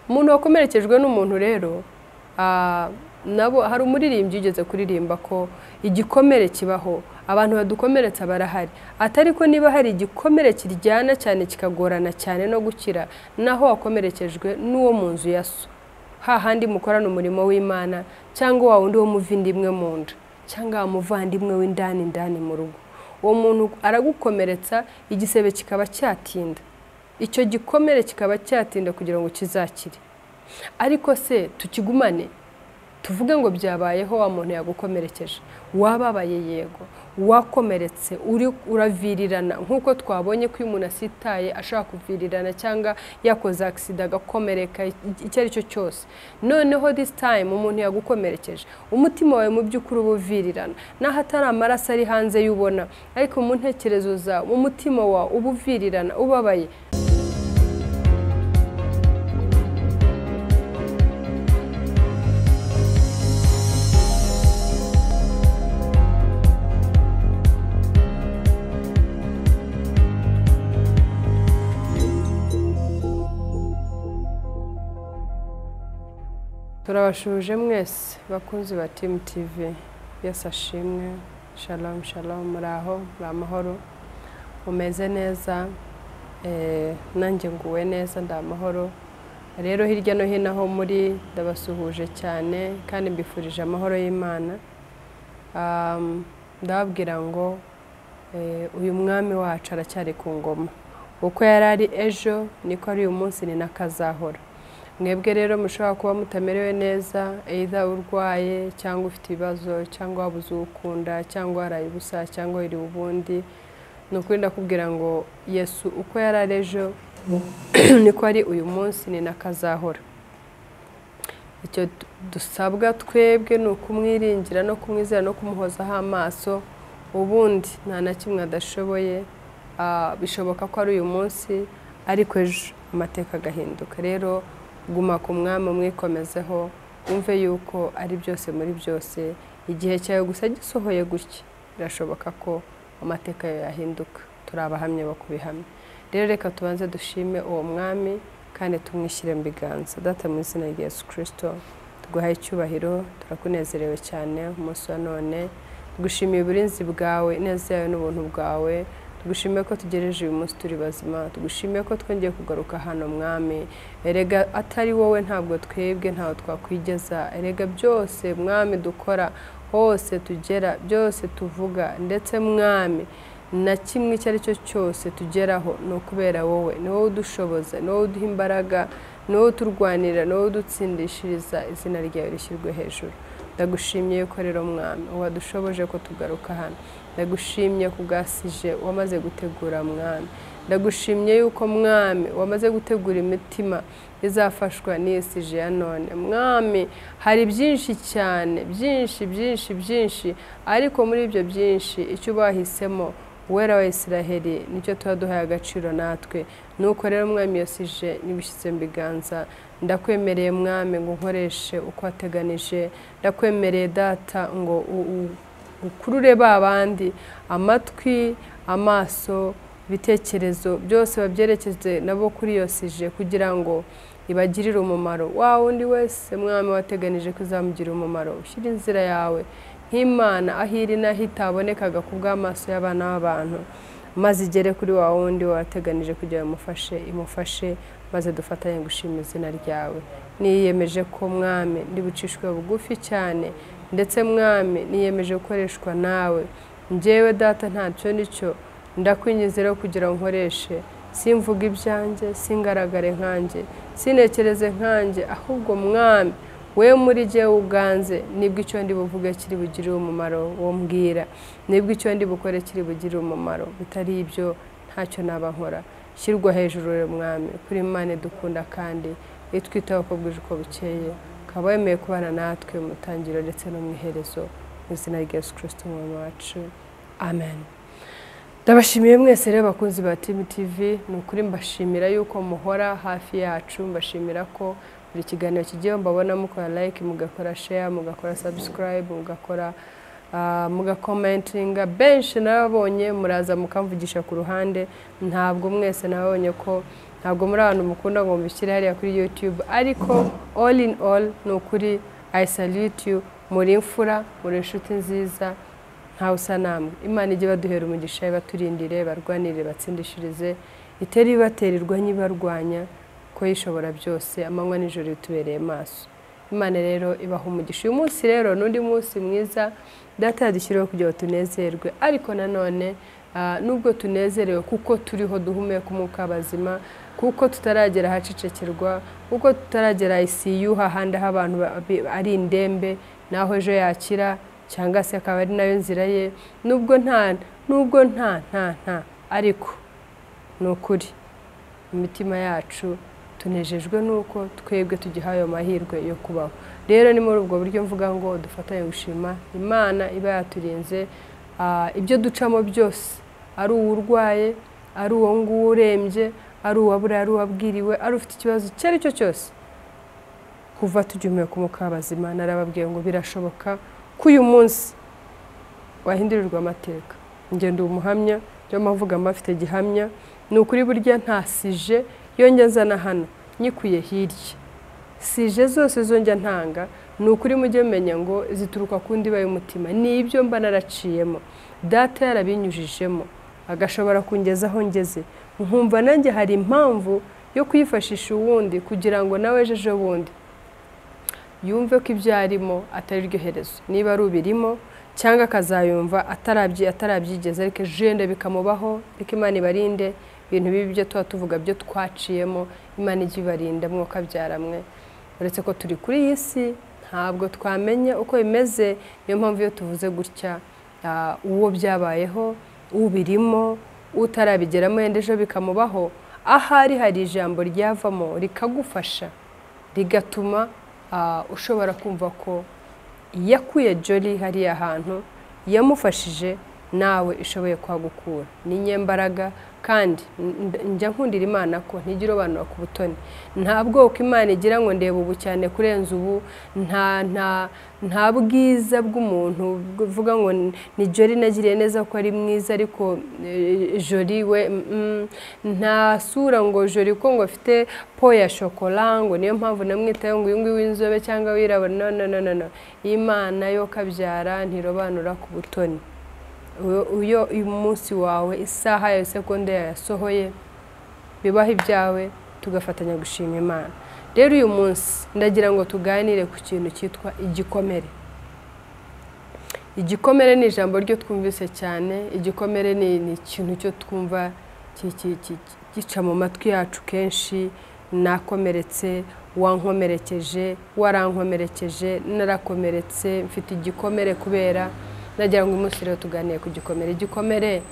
Umuntu wakomerekejwe n'umuntu rero, nabo hari umuririmbyi ugeze kuririmba ko igikomere kibaho, abantu badukomeretsa barahari, atari ko niba hari igikomere kiryana cyane kikagorana cyane no gukira, naho wakomerekejwe n'uwo mu nzu ya so, hahandi mukorana umurimo w'Imana, cyangwa wa wundi wo muvindimwe mu nda, cyangwa muvandimwe w'indani indani mu rugo, uwo muntu aragukomeretsa igisebe kikaba cyatinda, icyo gikomere kikaba cyatinda kugira ngo kizakire. Ariko se tukigumane tuvuge ngo byabayeho, wa muntu yagukomerekeje, wababaye yego, wakomeretse, uri uravirirana, nk'uko twabonye ko iyo umuntu asitaye ashaka kuvirirana cyangwa yakoze accident agakomereka, icyo ari cyo cyose. Noneho this time umuntu yagukomerekeje, umutima wawe mu by'ukuri uba uvirirana, naho atari amaraso ari hanze y'ubona, ariko mu ntekerezo zawe, mu mutima wawe uba uvirirana, ubabaye. Turabashuje mwese bakunzi ba Team TV, Yesu ashimwe. Shalom shalom, muraho, muri amahoro, mumeze neza? Nanjye nguwe neza, ndi amahoro. Rero hirya no hino aho muri ndabasuhuje cyane kandi mbifurije amahoro y'Imana. Ndababwira ngo uyu mwami wacu aracyari ku ngoma, uko yari ari ejo niko ari uyu munsi, ni nakazahora. Mwebwe rero mushobora kuba mutamerewe neza, either urwaye cyangwa ufite ibibazo cyangwa wabuze ukunda cyangwa waraye ubusa cyangwa wiriwe ubundi, ni ukuri ndakubwira ngo Yesu uko yari ari ejo niko ari uyu munsi, ni nakazahora. Icyo dusabwa twebwe ni ukumwiringira no kumwizera no kumuhozaho amaso, ubundi nta na kimwe adashoboye. Bishoboka ko ari uyu munsi ariko ejo amateka agahinduka. Rero guma ku mwami, umwikomezeho, wumve yuko ari byose muri byose. Igihe cyawe gusa gisohoye gutya, birashoboka ko amateka yawe yahinduka. Turi abahamya bo kubihamya. Rero reka tubanze dushime uwo mwami kandi tumwishyire mu biganza. Data, mu izina rya Yesu Kristo, tuguhaye icyubahiro, turakunezerewe cyane umunsi wa none. Tugushimiye uburinzi bwawe, ineza yawe n'ubuntu bwawe. Tugushimiye ko tugereje uyu munsi turi bazima, tugushimiye ko twongeye kugaruka hano mwami. Erega atari wowe ntabwo twebwe ntaho twakwigeza. Erega byose mwami dukora, hose tugera, byose tuvuga, ndetse mwami na kimwe icyo ari cyo cyose tugeraho ni ukubera wowe. Ni wowe udushoboza, ni wowe uduha imbaraga, ni wowe uturwanira, ni wowe udutsindishiriza. Izina ryawe rishyirwe hejuru. Ndagushimiye ko rero mwami wadushoboje ko tugaruka hano. Ndagushimye ku bwasije wamaze gutegura mwami. Ndagushimye yuko mwami wamaze gutegura imitima izafashwa n'isije ya none. Mwami hari byinshi cyane, byinshi byinshi byinshi, ariko muri ibyo byinshi icyo bahisemo Uwera wa Isiraheli nicyo tuba duhaye agaciro natwe. Nuko rero mwami yosije nibishyize mu biganza, ndakwemereye mwami ngo nkoreshe uko wateganije. Ndakwemereye data ngo ukurure ba bandi amatwi, amaso, ibitekerezo byose babyerekeze nabo kuri yosije, kugira ngo ibagirire umumaro. Wa wundi wese mwami wateganije kuzamugira umumaro, ushyire inzira yawe nk'Imana aho iri n'aho itabonekaga ku bw'amaso y'abana b'abantu, maze igere kuri wa wundi wateganije kugira imufashe, imufashe, maze dufatanye gushima izina ryawe. Niyemeje ko mwami ndibucishwe bugufi cyane, ndetse mwami niyemeje gukoreshwa nawe. Njyewe data ntacyo nicyo, ndakwinginze rero kugira ngo nkoreshe, simvuga ibyanjye, singaragare nkanjye, sinekereze nkanjye, ahubwo mwami we muri jye uganze, nibwo icyo ndi buvuge kiri bugirire umumaro wo mbwira, nibwo icyo ndi bukore kiri bugirire umumaro, bitari ibyo ntacyo naba nkora. Shyirwa hejuru rero mwami, kuri Imana dukunda kandi itwitaho uko bwije uko bukeye, ukaba wemeye kubana natwe mu tangiriro ndetse no mu iherezo, mu izina rya Yesu Kristo umwami wacu, amen. Ndabashimiye mwese rero bakunzi ba Team TV, ni ukuri mbashimira yuko muhora hafi yacu, mbashimira ko buri kiganiro kigiye mbabona mukora like, mugakora share, mugakora subscribe, mugakora mugakomentinga. Benshi nababonye muraza mukamvugisha ku ruhande, ntabwo mwese nababonye ko Ntabwo muri abantu mukunda ngo mubishyire hariya kuri YouTube, ariko all in all ni ukuri I salute you. Muri imfura, muri inshuti nziza, ntawe usa namwe. Imana ijye baduhera umugisha, ibaturindire, barwanirire, batsindishirize, itere ibaterirwa nyibarwanya, ko yishobora byose, amanywa n'ijoro bitubereye maso. Imana rero ibaha umugisha. Uyu munsi rero n'undi munsi mwiza Data yadushyiriyeho kugira ngo tunezerwe, ariko nanone nubwo tunezerewe kuko turiho duhumeka umwuka w'abazima, kuko tutaragera ahacecekerwa, kuko tutaragera ICU hahandi aho abantu ari indembe, naho ejo yakira cyangwa se akaba ari nayo nzira ye, nubwo nta nta ariko ni ukuri imitima yacu tunejejwe nuko twebwe tugihaye amahirwe yo kubaho. Rero ni muri ubwo buryo mvuga ngo dufatanye gushima Imana iba yaturinze ibyo ducamo byose, ari uwurwaye, ari uwo nguwo urembye, ari uwabura, ari uwabwiriwe, ari ufite ikibazo icyo ari cyo cyose, kuva tugihumeka umwuka w'abazima, narababwiye ngo birashoboka ko uyu munsi wahindurirwa amateka. Ngenda umuhamya, byo mpavuga mba gihamya, ni ukuri burya nta sije yonjya nzana hano nyikuye hirya. Sije zose zonjya ntanga, ni ukuri mujye menya ngo zituruka ku ndiba y'umutima, ni ibyo mba naraciyemo, Data yarabinyujijemo agashobora kungeza aho ngeze, nkumva nanjye hari impamvu yo kwifashisha uwundi kugira ngo nawe ejo bundi yumve ko ibyo arimo atari ryo herezo, niba ari ubirimo cyangwa akazayumva atarabyigeze, ariko ejo bikamubaho. Ariko Imana ibarinde ibintu bibi byo tuba tuvuga byo twaciyemo, Imana ijye ibarinda mwuka byaramwe. Uretse ko turi kuri iyi si ntabwo twamenya uko bimeze, niyo mpamvu iyo tuvuze gutya uwo byabayeho, ubirimo, utarabigeramo yenda ejo bikamubaho, ahari hari ijambo ryavamo rikagufasha, rigatuma ushobora kumva ko yakuye Jolly hariya hantu, yamufashije, nawe ishoboye kuhagukura. Ni nyembaraga, kandi njya nkundira Imana ko ntigira abantu ku butoni. Nta bwoko Imana igira ngo ndeba ubu cyane kurenza ubu, nta bwiza bw'umuntu uvuga ngo ni Jolly nagiriye neza ko ari mwiza, ariko Jolly we nta sura ngo Jolly ko ngo afite po ya shokora ngo niyo mpamvu namwitaye ngo uyu nguyu w'inzobe cyangwa wirabura. No no no no, Imana yo kabyara ntirobanura ku butoni. Uyo umunsi wawe, isaha yawe, sekonde yasohoye, bibaho ibyawe, tugafatanya gushima Imana. Rero uyu munsi ndagira ngo tuganire ku kintu cyitwa igikomere. Igikomere ni ijambo ryo twumvise cyane, igikomere ni ikintu cyo twumva gica mu matwi yacu kenshi. Nakomeretse, wankomerekeje, warankomerekeje, narakomeretse, mfite igikomere kubera. Nagira ngo umunsi rero tuganiye ku gikomere. Igikomere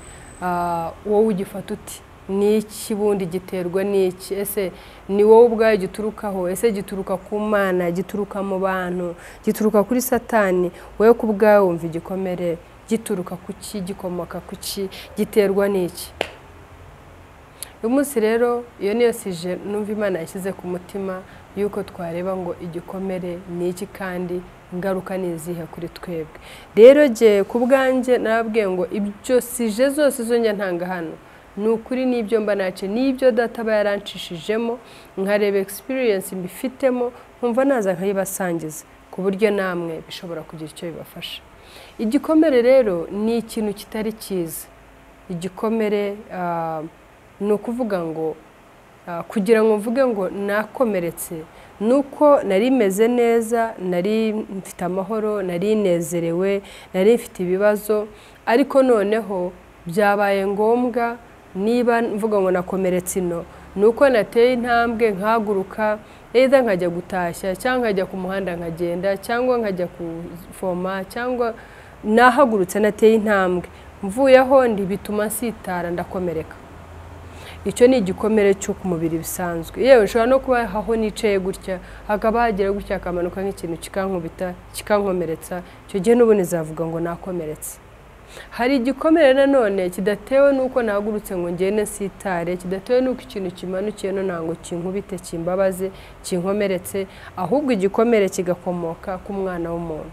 wowe ugifata uti ni iki, bundi giterwa n'iki? Ese ni wowe ubwawe giturukaho? Ese gituruka ku Mana, gituruka mu bantu, gituruka kuri Satani? Wowe ku bwawe wumva igikomere gituruka ku ki, gikomoka ku ki, giterwa n'iki? Uyu munsi rero iyo niyo sije numva Imana yashyize ku mutima yuko twareba ngo igikomere ni iki kandi ingaruka ni izihe kuri twebwe. Rero jye ku bwanjye narabwiye ngo ibyo sije zose zonjya ntanga hano ni ukuri, n'ibyo mba nace, n'ibyo Data aba yarancishijemo, nkareba experience mbifitemo, nkumva naza nkayibasangiza ku buryo namwe bishobora kugira icyo bibafasha. Igikomere rero ni ikintu kitari cyiza. Igikomere ni ukuvuga ngo kugira ngo mvuge ngo nakomeretse, nuko nari meze neza, nari mfite amahoro, nari nezerewe, nari mfite ibibazo, ariko noneho byabaye ngombwa niba mvuga ngo nakomeretse ino, nuko nateye intambwe nkahaguruka, either nkajya gutashya cyangwa nkajya ku muhanda nkagenda, cyangwa nkajya kuvoma, cyangwa nahagurutse nateye intambwe mvuye aho ndi, bituma nsitara ndakomereka. Icyo ni igikomere cyo ku mubiri bisanzwe. Yewe nshobora no kuba aho nicaye gutya hakaba hagera gutya akamanuka nk'ikintu kikankubita kikankomeretsa, icyo gihe n'ubundi zavuga ngo nakomeretse. Hari igikomere nanone kidatewe nuko nahagurutse ngo ngende nsitare, kidatewe nuko ikintu kimanukiye no ntango kinkubite kimbabaze kinkomeretse, ahubwo igikomere kigakomoka ku mwana w'umuntu.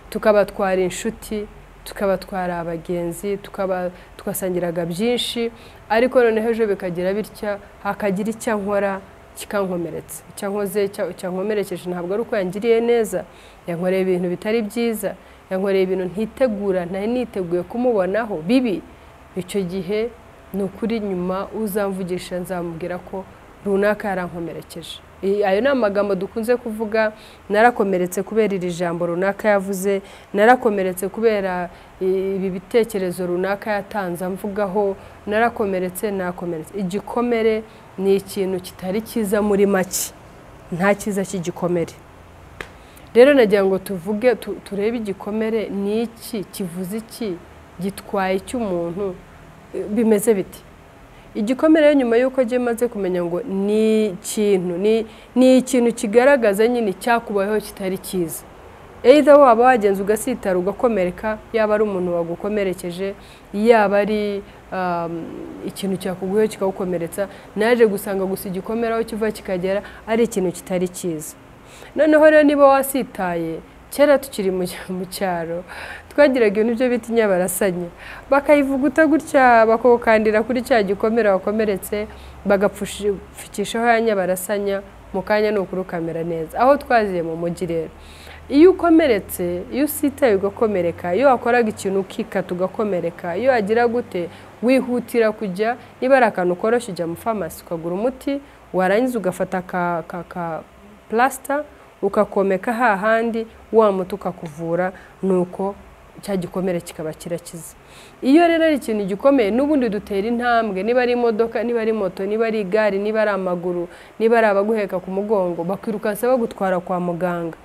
Tukaba twari inshuti, tukaba twari abagenzi, tukaba twasangiraga byinshi, ariko noneho ejo bikagira bitya, hakagira icyo ankora kikankomeretsa. Icyo ankoze cyankomerekeje ntabwo ari uko yangiriye neza, yankoreye ibintu bitari byiza, yankoreye ibintu ntitegura, ntari niteguye kumubonaho bibi. Icyo gihe ni ukuri nyuma uzamvugisha nzamubwira ko runaka yarankomerekeje. Ayo ni amagambo dukunze kuvuga, narakomeretse kubera iri jambo runaka yavuze, narakomeretse kubera ibi bitekerezo runaka yatanze amvugaho, narakomeretse, nakomeretse. Igikomere ni ikintu kitari cyiza muri make, nta cyiza cy'igikomere. Rero nagira ngo tuvuge, turebe igikomere ni iki, kivuze iki, gitwaye icy'umuntu, bimeze biti. Igikomere nyuma y'uko agiye maze kumenya ngo ni ikintu, ni ikintu kigaragaza nyine cyakubayeho kitari cyiza. Either waba wagenze ugasitara ugakomereka, yaba ari umuntu wagukomerekeje, yaba ari ikintu cyakuguyeho kikagukomeretsa, naje gusanga gusa igikomere aho kiva kikagera ari ikintu kitari cyiza. Noneho rero niba wasitaye, kera tukiri mu cyaro twagiraga ibintu byo bita inyabarasanya, bakayivuguta gutya bakokandira kuri cya gikomere wakomeretse, bagapfukishaho ya nyabarasanya, mu kanya ni ukuri ukamera neza. Aho twaziye mu mujyi rero, iyo ukomeretse, iyo usitaye ugakomereka, iyo wakoraga ikintu ukikata ugakomereka, iyo wagira gute wihutira kujya, niba ari akantu koroshye ujya mu farumasi ukagura umuti, warangiza ugafata ka plaster ukakomeka hahandi, wa muti ukakuvura, nuko cya gikomere kikaba kirakize. Iyo rero ari ikintu gikomeye n'ubundi dutera intambwe, niba ari imodoka, niba ari moto, niba ari igare, niba ari amaguru, niba ari abaguheka ku mugongo, bakwirukansa bagutwara kwa muganga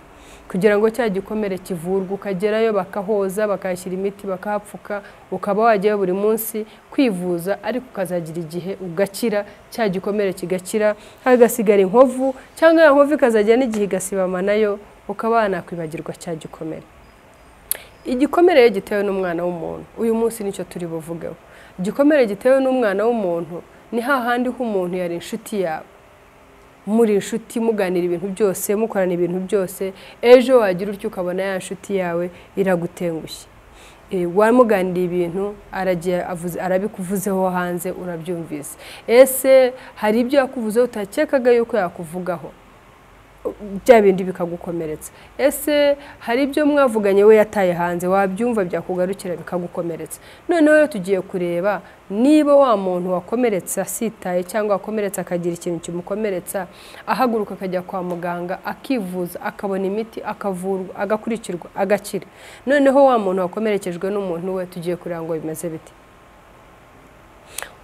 kugira ngo cya gikomere kivurwe, ukagerayo bakahoza, bakahashyira imiti, bakahapfuka, ukaba wajyayo buri munsi kwivuza, ariko ukazagira igihe ugakira, cya gikomere kigakira, hagasigara inkovu, cyangwa ya nkovu ikazajya n'igihe igasibama nayo, ukaba wanakwibagirwa cya gikomere. Igikomere rero gitewe n'umwana w'umuntu, uyu munsi nicyo turi buvugeho. Igikomere gitewe n'umwana w'umuntu ni hahandi h'umuntu yari inshuti yawe, muri inshuti, muganira ibintu byose, mukorana ibintu byose, ejo wagira utyo ukabona ya nshuti yawe iragutengushye. Wamuganiriye ibintu, aragiye arabikuvuzeho hanze, urabyumvise. Ese hari ibyo yakuvuzeho utakekaga yuko yakuvugaho, bya bindi bikagukomeretsa. Ese hari ibyo mwavuganye we yataye hanze, wabyumva byakugarukira bikagukomeretsa. Noneho rero tugiye kureba niba wa muntu wakomeretse asitaye, cyangwa wakomeretse akagira ikintu kimukomeretsa, ahaguruka akajya kwa muganga akivuza, akabona imiti, akavurwa, agakurikirwa, agakira. Noneho wa muntu wakomerekejwe n'umuntu we tugiye kureba ngo bimeze bite.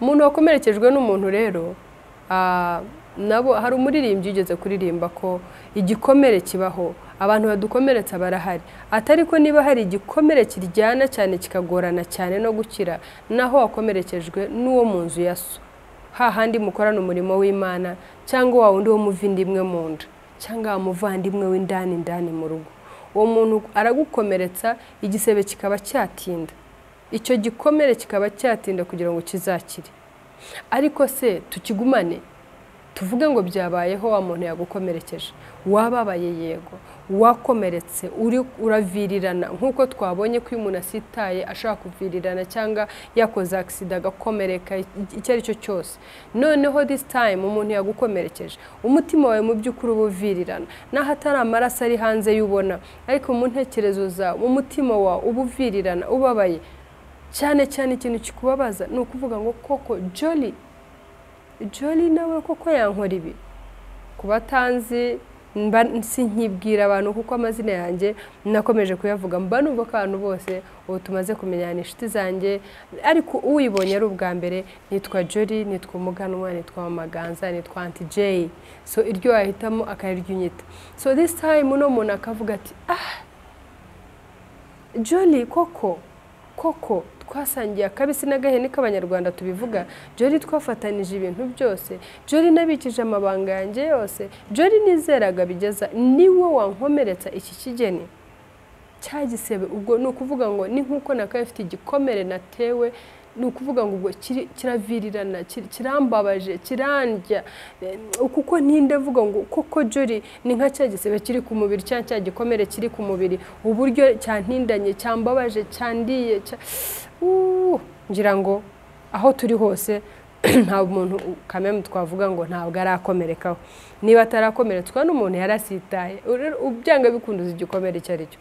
Umuntu wakomerekejwe n'umuntu rero, nabo hari umuririmbyi ugeze kuririmba ko igikomere kibaho, abantu badukomeretsa barahari, atari ko niba hari igikomere kiryana cyane kikagorana cyane no gukira, naho wakomerekejwe n'uwo mu nzu ya so, hahandi mukorana umurimo w'Imana, cyangwa wa wundi wo muvindimwe mu nda, cyangwa muvandimwe w'indani ndani mu rugo, uwo muntu aragukomeretsa, igisebe kikaba cyatinda, icyo gikomere kikaba cyatinda kugira ngo kizakire. Ariko se tukigumane, tuvuge ngo byabayeho, wa muntu yagukomerekeje, wababaye yego, wakomeretse, uri uravirirana, nkuko twabonye ko iyo umuntu asitaye ashaka kuvirirana, cyangwa yakoze accident agakomereka, icyo ari cyo cyose. Noneho this time umuntu yagukomerekeje, umutima wawe mu by'ukuri uba uvirirana, naho atari amaraso ari hanze y'ubona, ariko mu ntekerezo zawe, umutima wawe uba uvirirana, ubabaye cyane cyane. Ikintu kikubabaza ni ukuvuga ngo koko Jolly, Jolly nawe koko yankora ibi. Ku batanzi sinkibwira abantu kuko amazina yanjye nakomeje kuyavuga, mba numva ko abantu bose ubu tumaze kumenyana inshuti zanjye, ariko uyibonye ari ubwa mbere, nitwa Jolly, nitwa Umuganwa, nitwa Maganza, nitwa Aunty J. So iryo wahitamo akariryo unyita. So this time uno muntu akavuga ati ah, Jolly koko koko twasangiye akabisi n'agahene k'Abanyarwanda tubivuga, Jolly twafatanije ibintu byose, Jolly nabikije amabanga yanjye yose, Jolly nizeraga bigeza, niwe wankomeretsa iki kigeni cya gisebe. Ubwo ni ukuvuga ngo ni nkuko nakaye mfite igikomere natewe Ni ukuvuga ngo ubwo kiravirirana, kirambabaje, kirandya, kuko ntinda avuga ngo koko Jolly ni nka cya gisebe kiri ku mubiri, cyangwa cya gikomere kiri ku mubiri, uburyo cyantindanye, cyambabaje, cyandiye, ngira ngo aho turi hose nta muntu kameme twavuga ngo ntabwo arakomerekaho. Niba atarakomeretswa n'umuntu yarasitaye, ubyanga bikunduza igikomere icyo ari cyo.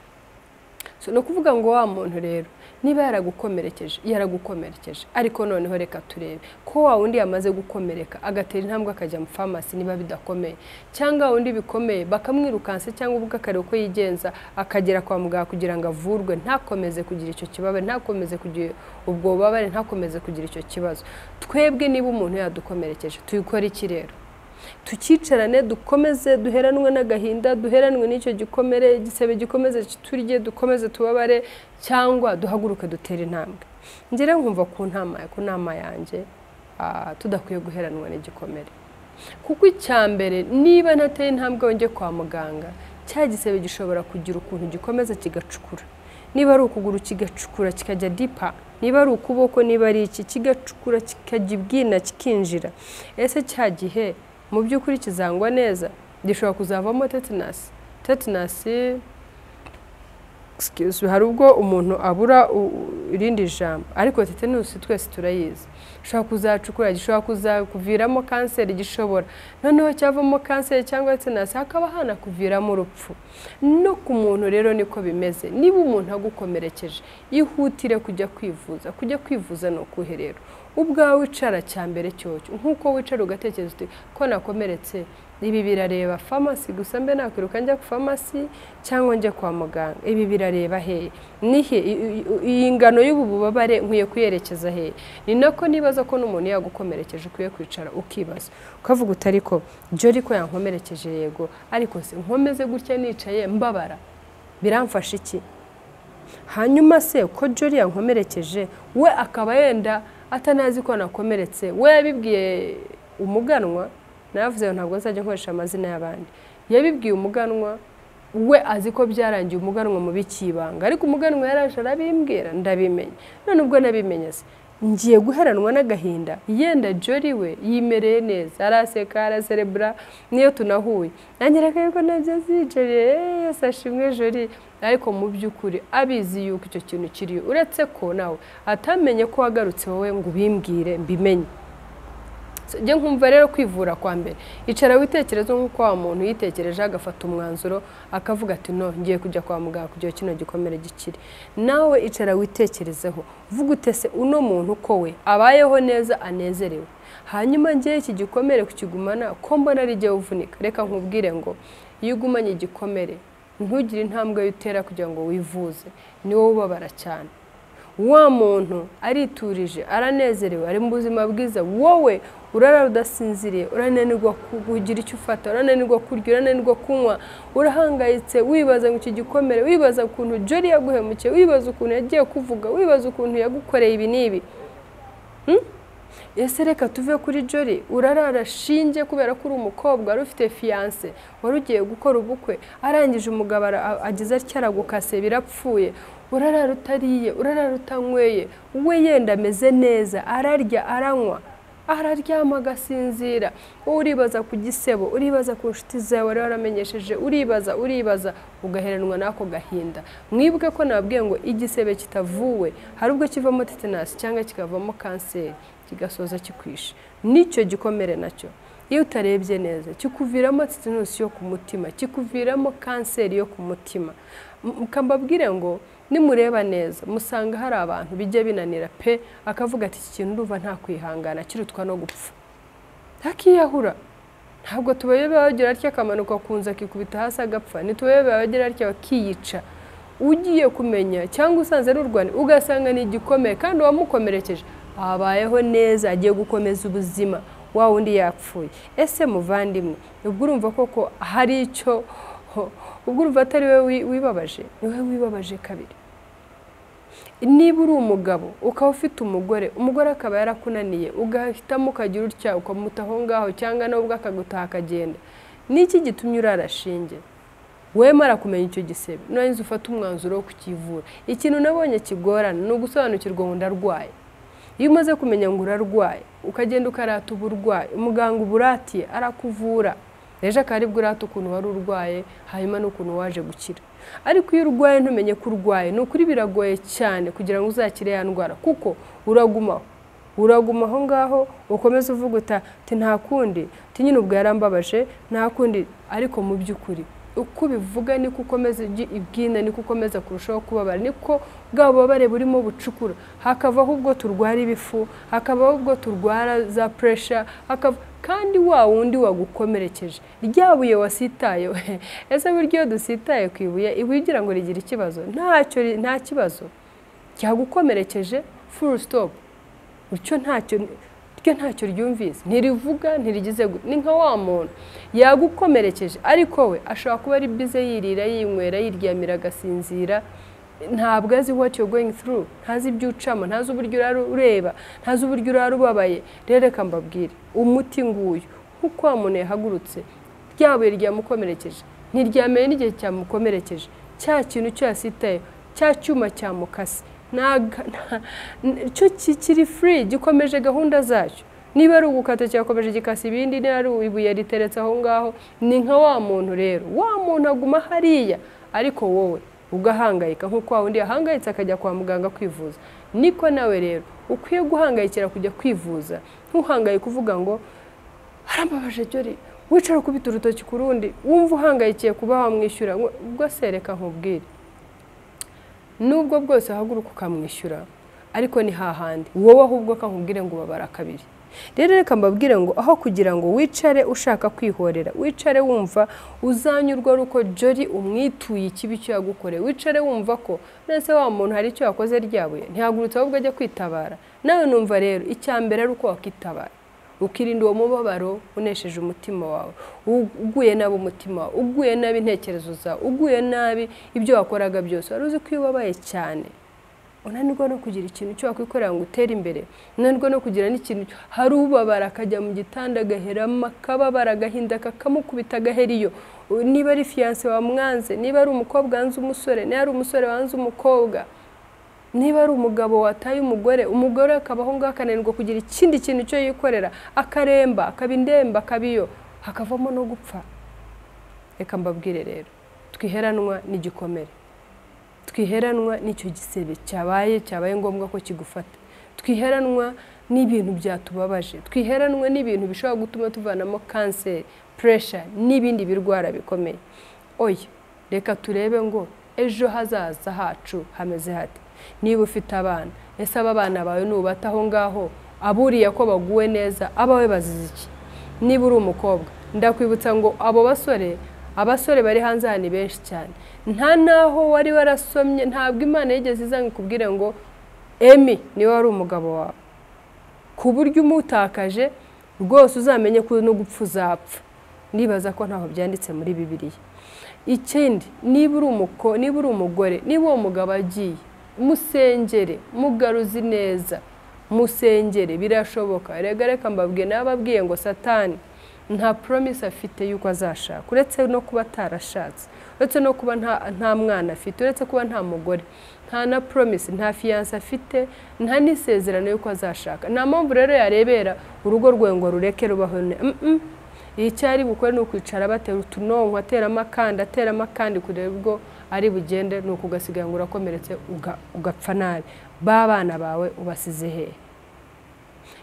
So, ni ukuvuga ngo wa muntu rero niba yaragukomerekeje, yaragukomerekeje, ariko noneho reka turebe ko wa wundi yamaze gukomereka agatera intambwe akajya mu farumasi niba bidakomeye, cyangwa wundi bikomeye bakamwirukansa, cyangwa ubwo akareba uko yigenza akagera kwa muganga kugira ngo avurwe, ntakomeze kugira icyo kibabare, ntakomeze kugira ubwo bubabare, ntakomeze kugira icyo kibazo. Twebwe niba umuntu yadukomerekeje tuyikora iki rero? Tukicarane, dukomeze duheranwe n'agahinda, duheranwe n'icyo gikomere, igisebe gikomeze turye, dukomeze tubabare, cyangwa duhaguruke dutere intambwe? Ngere nkumva ku nama yanjye tudakwiye guheranwa n'igikomere, kuko icya mbere niba ntateye intambwe wongeye kwa muganga, cya gisebe gishobora kugira ukuntu gikomeza kigacukura. Niba ari ukuguru kigacukura kikajya dipa, niba ari ukuboko, niba ari iki, kigacukura kikajya ibwina kikinjira. Ese cya gihe mu by'ukuri kizangwa neza? Gishobora kuzavamo tetanus. Tetanus, excuse, hari ubwo umuntu abura irindi jambo, ariko tetanus twese turayizi. Gishobora kuzacukura, gishobora kuzakuviramo kanseri, gishobora noneho cyavamo kanseri cyangwa tetanus hakaba hanakuviramo urupfu. No ku muntu rero niko bimeze. Niba umuntu agukomerekeje, ihutire kujya kwivuza. Kujya kwivuza ni ukuhe rero? Ubwawe wicara cya mbere cyocyo, nk'uko wicara ugatekereza uti ko nakomeretse, ibi birareba farumasi gusa, mbe nakwiruka njya ku farumasi cyangwa njya kwa muganga? Ibi birareba hehe? Nihe iyi ngano y'ubu bubabare nkwiye kuyerekeza hehe? Ni nako nibaza ko n'umuntu yagukomerekeje ukwiye kwicara ukibaza, ukavuga uti ariko Jolly ko yankomerekeje, yego, ariko se nkomeze gutya nicaye mbabara biramfasha iki? Hanyuma se ko Jolly yankomerekeje, we akaba yenda atanazi ko nakomeretse, we yabibwiye umuganwa, navuze ntabwo nzajya nkoresha amazina y'abandi, yabibwiye umuganwa, we azi ko byarangiye umuganwa mu bikibanga, ariko umuganwa yaraje arabimbwira ndabimenya. None ubwo nabimenye se ngiye guheranwa n'agahinda? Yenda Jolly we yimereye neza, araseka, araserebura, niyo tunahuye nanyereka yuko nabyo azicariye, yose ashimwe Jolly, ariko mu by'ukuri abizi yuko icyo kintu kiriyo, uretse ko nawe atamenye ko wagarutse wowe ngo ubimbwire mbimenye. Njye nkumva rero kwivura kwa mbere, icara witekerezo nk'uko wa muntu yitekereje agafata umwanzuro akavuga ati no ngiye kujya kwa muganga kugira kino gikomere gikire. Nawe icara witekerezeho, uvuga utese uno muntu ko we abayeho neza anezerewe, hanyuma ngiye iki gikomere kukigumana ko mbona ari jye uvunika. Reka nkubwire ngo iyo ugumanye igikomere ntugire intambwe utera kugira ngo wivuze, ni wowe ubabara cyane. Wa muntu ariturije, aranezerewe, ari mu buzima bwiza, wowe urara udasinziriye, urananirwa kugira icyo ufata, urananirwa kurya, urananirwa kunywa, urahangayitse, wibaza ngo iki gikomere, wibaza ukuntu Jolly yaguhemukiye, wibaza ukuntu yagiye kuvuga, wibaza ukuntu yagukoreye ibi n'ibi. Ese reka tuve kuri Jolly, urarara shinge kubera ko uri umukobwa wari ufite fiance, wari ugiye gukora ubukwe, arangije umugabo ageze atya aragukase birapfuye, urarara utariye, urarara utanyweye, we yenda ameze neza, ararya, aranywa, araryama agasinzira, wowe uribaza ku gisebo, uribaza ku nshuti zawe wari waramenyesheje, uribaza, uribaza, ugaheranwa n'ako gahinda. Mwibuke ko nababwiye ngo igisebe kitavuwe hari ubwo kivamo tetanus cyangwa kikavamo kanseri kigasoza kikwishe. N'icyo gikomere nacyo iyo utarebye neza kikuviramo tetanus yo ku mutima, kikuviramo kanseri yo ku mutima. Mbabwire ngo nimureba neza musanga hari abantu bijya binanira pe, akavuga ati iki kintu ndumva nta kwihangana, kirutwa no gupfa, ntakiyahura. Ntabwo tubayobe bagira atya akamanuka kunza akikubita hasi agapfa, ntitubayobe bagira atya bakiyica. Ugiye kumenya cyangwa usanze n'urwani ugasanga ni igikomere, kandi uwamukomerekeje abayeho neza, agiye gukomeza ubuzima, wa wundi yapfuye. Ese muvandimwe, ubwo urumva koko hari icyo, ubwo urumva atari we wibabaje? Ni wowe wibabaje kabiri. Niba uri umugabo ukaba ufite umugore, umugore akaba yarakunaniye, ugahitamo ukagira utya ukamuta aho ngaho, cyangwa nawe ubwo akagutaha akagenda, niki gitumye urara shinge? Wemara kumenya icyo gisebe, nurangiza ufate umwanzuro wo kukivura. Ikintu nabonye kigorana ni ugusobanukirwa ngo ndarwaye. Iyo umaze kumenya ngo urarwaye, ukagenda ukarata uburwayi, umuganga uburatiye arakuvura, ejo akaba aribwo urata ukuntu wari urwaye, hanyuma n'ukuntu waje gukira. Ariko iyo urwaye ntumenye ko urwaye, ni ukuri biragoye cyane kugira ngo uzakire ya ndwara, kuko uragumaho, uraguma aho ngaho ukomeze uvuga uti nta kundi, uti nyine ubwo yarambabaje nta kundi. Ariko mu by'ukuri uko ubivuga niko ukomeza ibwina, niko ukomeza kurushaho kubabara, niko bwa bubabare burimo bucukura, hakavaho ubwo turwara ibifu, hakabaho ubwo turwara za pressure, kandi wa wundi wagukomerekeje rya buye wasitaye. Ese buryo iyo dusitaye ku ibuye, ibuye ugira ngo rigira ikibazo? Ntacyo, nta kibazo, cyagukomerekeje full stop, icyo ntacyo, ryo ntacyo ryumvise, ntirivuga, ntirigize. Ni nka wa muntu yagukomerekeje, ariko we ashobora kuba ari bize yirira, yinywera, yiryamira, agasinzira, ntabwo azi what you're going through, ntazi ibyo ucamo, ntazi uburyo urara ureba, ntazi uburyo urara ubabaye. Rero reka mbabwire umuti nguyu. Nk'uko wa muntu yahagurutse, rya buye ryamukomerekeje ntiryamenye n'igihe cyamukomerekeje, cya kintu cyo yasitaye, cya cyuma cyamukase, cyo kikiri free, gikomeje gahunda zacyo. Niba ari ugukata cyakomeje gikasa ibindi, niba ari ibuye riteretse aho ngaho. Ni nka wa muntu rero, wa muntu aguma hariya, ariko wowe ugahangayika. Nk'uko wa wundi yahangayitse akajya kwa muganga kwivuza, niko nawe rero ukwiye guhangayikira kujya kwivuza. Ntuhangayike uvuga ngo harambabaje Jolly, wicara ukubita urutoki ku rundi, wumva uhangayikiye kuba wamwishyura. Ubwo se reka nkubwire, nubwo bwose uhaguruka ukamwishyura, ariko ni hahandi wowe ahubwo kankubwire ngo ubabara kabiri. Rero reka mbabwire ngo aho kugira ngo wicare ushaka kwihorera, wicare wumva uzanyurwa ari uko Jolly umwituye ikibi cyo yagukoreye, wicare wumva ko nese wa muntu hari icyo yakoze, ryabuye ntihagurutse ahubwo ajya kwitabara. Nawe numva rero icya mbere ari uko wakitabara, ukirinda uwo mubabaro unesheje umutima wawe, uguye nabi umutima wawe, uguye nabi intekerezo zawe, uguye nabi ibyo wakoraga byose. Wari uzi ko iyo ubabaye cyane unanirwa no kugira ikintu cyo wakwikorera ngo utere imbere, unanirwa no kugira n'ikintu. Hari ubabara akajya mu gitanda agaheramo, akababara, agahinda kakamukubita, agahera iyo. Niba ari fiancé wamwanze, niba ari umukobwa wanze umusore, niba ari umusore wanze umukobwa, niba ari umugabo wataye umugore, umugore akabaho ngaho akananirwa kugira ikindi kintu cyo yikorera, akaremba, akaba indemba, akaba iyo, hakavamo no gupfa. Reka mbabwire rero, twiheranwa n'igikomere, twiheranwa n'icyo gisebe cyabaye ngombwa ko kigufata, twiheranwa n'ibintu byatubabaje, twiheranwa n'ibintu bishobora gutuma tuvanamo kanseri, pressure n'ibindi birwara bikomeye. Oya, reka turebe ngo ejo hazaza hacu hameze hate. Niba ufite abana, ese aba bana bawe nubata aho ngaho aburiye ko baguwe neza, abawe bazize iki? Niba uri umukobwa, ndakwibutsa ngo abo basore, abasore bari hanze aha ni benshi cyane. Nta naho wari warasomye, ntabwo Imana yigeze iza ngo ikubwire ngo Emi niwe wari umugabo wawe, ku buryo umutakaje rwose uzamenye ko no gupfa uzapfa. Nibaza ko ntaho byanditse muri Bibiliya. Ikindi, niba uri umugore, niba uwo mugabo agiye, musengere, mugaruzi neza, musengere, birashoboka. Rega reka mbabwiye, nababwiye ngo Satani nta promise afite yuko azashaka, uretse no kuba atarashatse, uretse no kuba nta mwana afite, uretse kuba nta mugore, nta na promise, nta fiancé afite, nta n'isezerano yuko azashaka. Nta mpamvu rero yarebera urugo rwe ngo rureke rubaho. Icyo ari bukore ni ukwicara batera utunonko, ateramo akandi, ateramo akandi, kureba ubwo ari bugende, ni ukugasiga ngo urakomeretse, ugapfa nabi. Ba bana bawe ubasize hehe?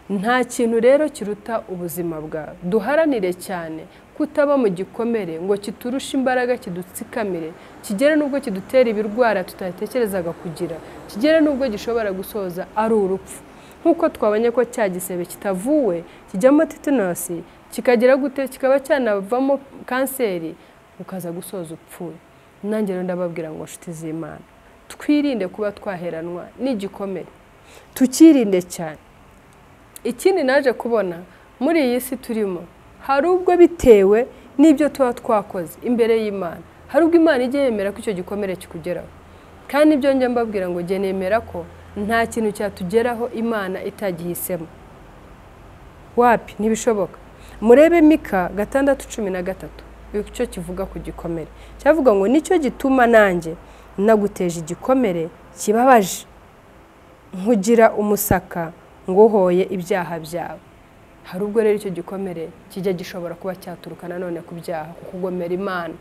Nta kintu rero kiruta ubuzima bwawe. Duharanire cyane kutaba mu gikomere ngo kiturushe imbaraga, kidutsikamire, kigere n'ubwo kidutera ibirwara tutatekerezaga kugira, kigere n'ubwo gishobora gusoza ari urupfu. Nk'uko twabonye ko cya gisebe kitavuwe kijyamo tetanasi, kikagira gute, kikaba cyanavamo kanseri, ukaza gusoza upfuye. Nanjye rero ndababwira ngo nshuti z'Imana, twirinde kuba twaheranwa n'igikomere, tukirinde cyane. Ikindi naje kubona muri iyi si turimo, hari ubwo bitewe n'ibyo tuba twakoze imbere y'Imana, hari ubwo Imana ijya yemera ko icyo gikomere kikugeraho. Kandi ibyo njya mbabwira ngo jye nemera ko nta kintu cyatugeraho Imana itagihisemo. Wapi, ntibishoboka. Murebe Mika 6:13, icyo kivuga ku gikomere, cyavuga ngo nicyo gituma nanjye naguteje igikomere kibabaje, nkugira umusaka, Nguhoye ibyaha byawe. Hari ubwo rero icyo gikomere kijya gishobora kuba cyaturuka nanone ku byaha, kukugomera Imana.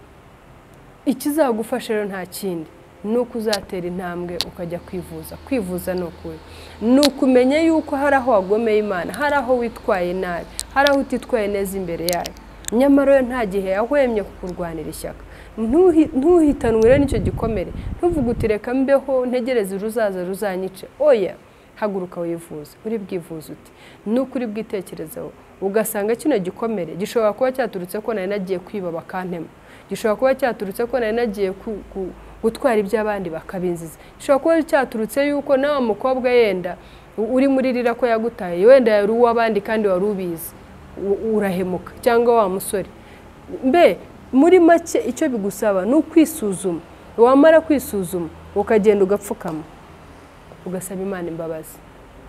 Ikizagufasha rero nta kindi, ni uko uzatera intambwe ukajya kwivuza. Kwivuza ni ukuri, ni ukumenya yuko hari aho wagomeye Imana, hari aho witwaye nabi, hari aho utitwaye neza imbere yayo. Nyamara yo nta gihe yahwemye kukurwanira ishyaka. Ntuhitanwe rero n'icyo gikomere, ntuvuge uti reka mbeho ntegereze uruzaza ruzanyice. Oya, haguruka wivuze. Uri bwivuze uti nuko uri bwitekerezeho, ugasanga kino gikomere gishobora kuba cyaturutse ko nari nagiye kwiba bakantema, gishobora kuba cyaturutse ko nari nagiye gutwara iby'abandi bakabinziza, gishobora kuba cyaturutse yuko nawe mukobwa yenda uri muri rira ko yagutaye, wenda yari uw'abandi kandi wari ubizi, urahemuka, cyangwa wa musore. Mbe muri make icyo bigusaba ni ukwisuzuma. Wamara kwisuzuma ukagenda ugapfukama ugasaba Imana imbabazi.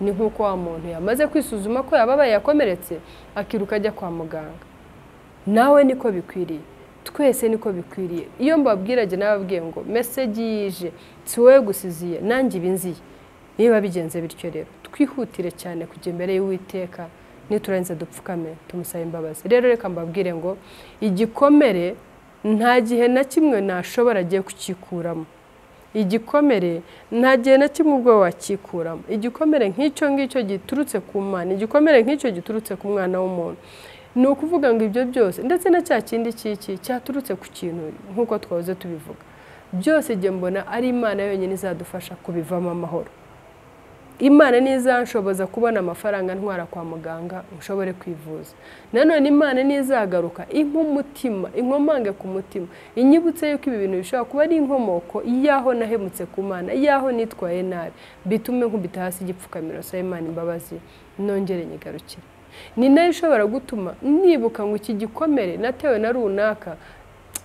Ni nk'uko wa muntu yamaze kwisuzuma ko yababaye yakomeretse, akiruka ajya kwa muganga. Nawe niko bikwiriye, twese niko bikwiriye. Iyo mbabwira jye nababwiye ngo message yije si wowe gusiziye, nanjye ibinziye. Niba bigenze bityo rero twihutire cyane kujya imbere y'Uwiteka, niturangiza dupfukame tumusabe imbabazi. Rero reka mbabwire ngo igikomere nta gihe na kimwe nashobora agiye kukikuramo. Igikomere nta gihe na kimwe ubwo wakikuramo. Igikomere nk'icyo ngicyo giturutse ku Mana, igikomere nk'icyo giturutse ku mwana w'umuntu, ni ukuvuga ngo ibyo byose ndetse na cya kindi cy'iki cyaturutse ku kintu nk'uko twahoze tubivuga, byose jye mbona ari Imana yonyine izadufasha kubivamo amahoro. Imana nizanshoboza kubona amafaranga ntwara kwa muganga nshobore kwivuza. Nanone Imana nizagaruka impa umutima, inkomange ku mutima, inyibutse yuko ibi bintu bishobora kuba ari inkomoko y'aho nahemutse ku Mana, y'aho nitwaye nabi, bitume nkubita hasi igipfukamiro nsaba Imana imbabazi nongere nyigarukire. Ni nayo ishobora gutuma nibuka ngo iki gikomere natewe na runaka,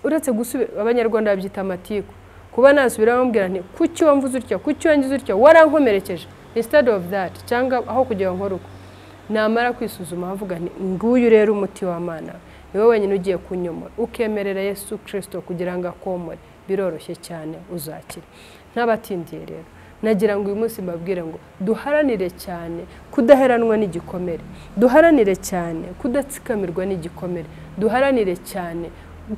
uretse gusubira, Abanyarwanda babyita amatiku, kuba nasubira bambwira nti kuki wamvuze utya, kuki wangize utya, warankomerekeje. Instead of that, cyangwa aho kugira ngo nkore uko, namara kwisuzuma avuga nti nguyu rero umuti w'Imana, ni wowe wenyine ugiye kunyomora. Ukemerera Yesu Kristo kugira ngo akomore, biroroshye cyane, uzakira. Ntabatindiye rero, nagira ngo uyu munsi mbabwire ngo duharanire cyane kudaheranwa n'igikomere, duharanire cyane kudatsikamirwa n'igikomere, duharanire cyane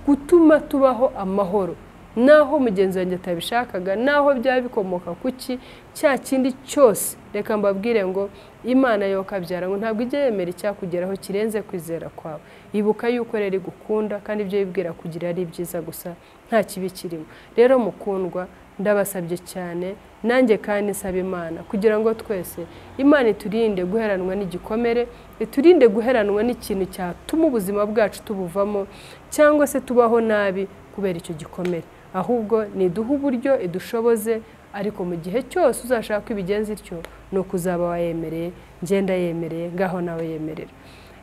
gutuma tubaho amahoro. Naho mugenzi wanjye atabishakaga, naho byaba bikomoka kuki, cya kindi cyose, reka mbabwire ngo Imana yo kabyara ngo ntabwo ijya yemera icyakugeraho kirenze kwizera kwawe. Ibuka yuko rero igukunda, kandi ibyo yibwira kugira ari byiza gusa, nta kibi kirimo. Rero mukundwa, ndabasabye cyane, nanjye kandi nsaba Imana kugira ngo twese Imana iturinde guheranwa n'igikomere, iturinde guheranwa n'ikintu cyatuma ubuzima bwacu tubuvamo cyangwa se tubaho nabi kubera icyo gikomere. Ahubwo niduhe uburyo idushoboze, ariko mu gihe cyose uzashaka ibigenza ityo ni ukuzaba wayemereye, ngenda yemereye, ngaho nawe yemerera.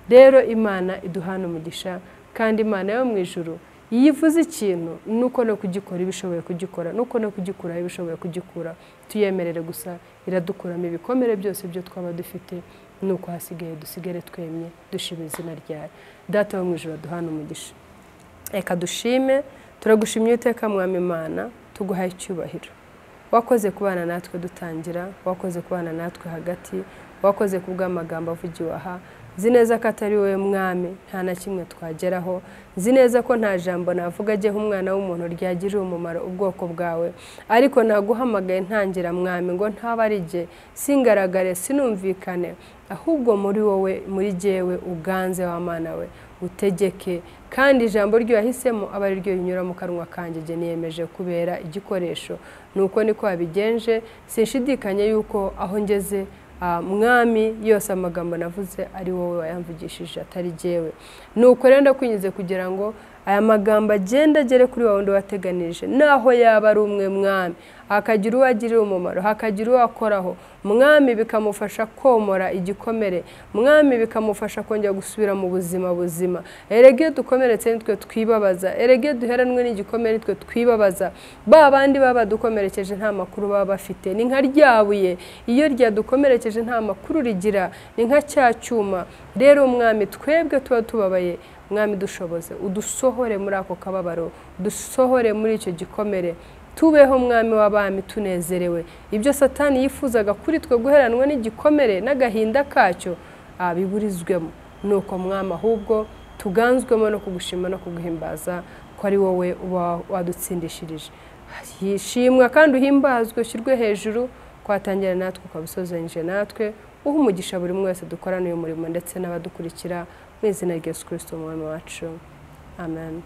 Rero Imana iduhana umugisha, kandi Imana yo mu ijuru iyo ivuze ikintu nuko no kugikora ibishoboye kugikora, nuko no kugikura ibishoboye kugikura. Tuyemerere gusa, iradukuramo ibikomere byose byo twaba dufite, nuko hasigaye dusigare twemye dushima izina ryayo. Data wo mu ijuru aduhana umugisha. Reka dushime, turagushimye Uwiteka Mwami Imana, tuguhaye icyubahiro. Wakoze kubana natwe dutangira, wakoze kubana natwe hagati, wakoze kubw'amagambo avugiwe aha. Nzi neza ko atari wowe Mwami, nta na kimwe twageraho. Nzi neza ko nta jambo navuga ajyeho umwana w'umuntu ryagirira umumaro ubwoko bwawe, ariko naguhamagaye ntangira Mwami ngo ntaba ari jye, singaragare, sinumvikane, ahubwo muri wowe, muri jyewe uganze wa Mana we, utegeke, kandi ijambo ryo yahisemo aba ari ryo rinyura mu kanwa kanjye. Jye niyemeje kubera igikoresho, nuko niko wabigenje. Sinshidikanya yuko aho ngeze Mwami yose amagambo navuze ari wowe wayamvugishije atari jyewe. Nuko rero ndakwinginze kugira ngo aya magambo agende agere kuri wa wundi wateganije, naho yaba ari umwe Mwami, akagira uwo agirira umumaro, hakagira uwo akoraho Mwami, bikamufasha komora igikomere Mwami, bikamufasha kongera gusubira mu buzima buzima. Erega iyo dukomeretse nitwe twibabaza, erega iyo duheranwe n'igikomere nitwe twibabaza. Ba bandi baba badukomerekeje nta makuru baba bafite, ni nka ryabuye iyo ryadukomerekeje nta makuru rigira, ni nka cya cyuma. Rero Mwami twebwe tuba tubabaye, Mwami dushoboze, udusohore muri ako kababaro, dusohore muri icyo gikomere, Tubeho Mwami w'abami tunezerewe. Ibyo Satani yifuzaga kuri twe guheranwa n'igikomere n'agahinda kacyo biburizwemo. Nuko Mwami, ahubwo tuganzwemo no kugushima no kuguhimbaza ko ari wowe uba wadutsindishirije. Shimwa kandi uhimbazwe, ushyirwe hejuru, kwatangira natwe ukabusozanyije natwe. Uha umugisha buri umwe wese dukorana uyu murimo ndetse n'abadukurikira, mu izina rya Yesu Kristo Umwami wacu, amen.